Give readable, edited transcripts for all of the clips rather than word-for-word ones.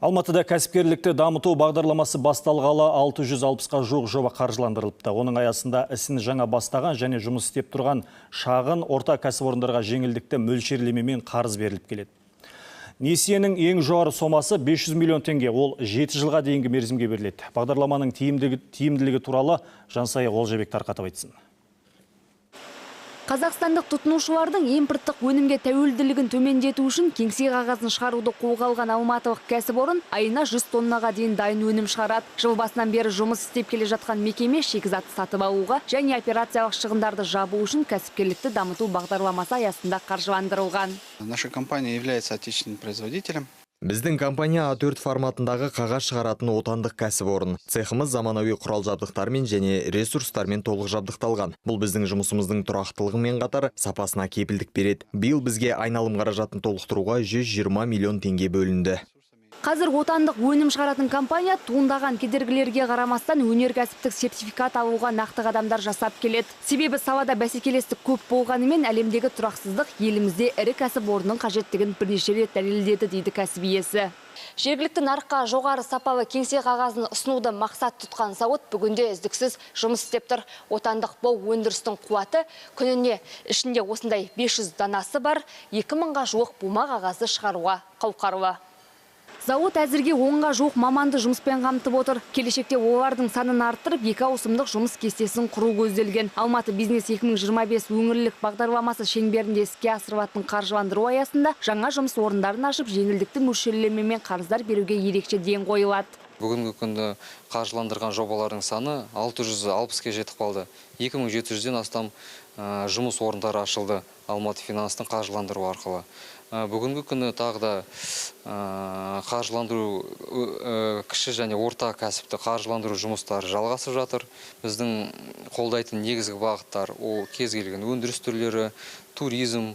Алматыда кәсіпкерлікті дамыту бағдарламасы басталғалы 660-қа жуық жоба қаржыландырылыпты. Оның аясында ісін жаңа бастаған және жұмыс істеп тұрған шағын орта кәсіпорындарға жеңілдікті мөлшерлемемен қарыз беріліп келеді. Несиенің ең жоғары сомасы 500 миллион теңге, ол 7 жылға дейінгі мерзімге беріледі. Бағдарламаның тиімділігі туралы Жансая Олжабек тарқатып айтсын. Қазақстандық тұтынушылардың импорттық өнімге тәуелділігін төмендету үшін кеңсе қағазын шығаруды қолға алған алматылық кәсіпорын айына 100 тоннаға дейін дайын өнім шығарады. Жыл басынан бері жұмыс істеп келе жатқан мекеме шикізатты сатып алуға және операциялық шығындарды жабу үшін кәсіпкерлікті дамыту бағдарламасы аясында қаржыландырылған. Наша компания является отечественным производителем. Біздің компания А4 форматындағы қағаз шығаратын отандық кәсіпорын. Цехымыз заманауи құрал-жабдықтармен және ресурстармен толық жабдықталған. Бұл біздің жұмысымыздың тұрақтылығымен қатар сапасына кепілдік береді. Биыл бізге айналым қаражатын толықтыруға 120 миллион теңге бөлінді. Қазір отандық өнім шығаратын компания туындаған кедергілерге қарамастан өнеркәсіптік сертификат алуға нақты қадамдар жасап келеді. Себебі салада бәсекелестік көп болғанымен әлемдегі тұрақсыздық елімізде ірі кәсіпорынның қажеттігін бірнеше рет дәлелдеді, дейді кәсіп иесі. Жергілікті нарыққа жоғары сапалы кеңсе қағазын ұсынуды мақсат тұтқан зауыт бүгінде үздіксіз жұмыс істеп тұр. Отандық бұл өндірістің қуаты күніне ішінде осындай 500 данасы бар 2000-ға жуық бума қағазды шығаруға қауқарлы. Зауыт әзірге 10-ға жуық маманды жұмыспен қамтып отыр. Келешекте олардың санын арттырып, екі ауысымдық жұмыс кестесін құру көзделген. Алматы бизнес 2025 өңірлік бағдарламасы шеңберінде іске асырылатын қаржыландыру аясында жаңа жұмыс орындарын ашып, жеңілдікті мөлшерлемемен қарыздар беруге ерекше ден қойылады. Бүгінгі күнді қаржыландырған жобалардың саны 660-ке жетіп қалды. 2700-ден астам жұмыс орындары ашылды Алматы финанстың қаржыландыру арқылы. Бүгінгі күні тағы да қаржыландыру, кіші және орта кәсіпті қаржыландыру жұмыстары жалғасып жатыр. Біздің қолдайтын негізгі бағыттар ол кез келген өндіріс түрлері, туризм,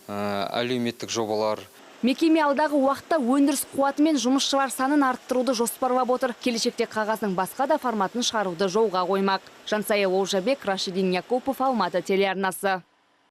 әлеуметтік жобалар. Мекеме алдағы уақытта өндіріс қуаты мен жұмысшылар санын арттыруды жоспарлап отыр. Келешекте қағаздың басқа да форматын шығаруды жолға қоймақ. Жансая Олжабек, Рашидин Якупов, Алматы телеарнасы.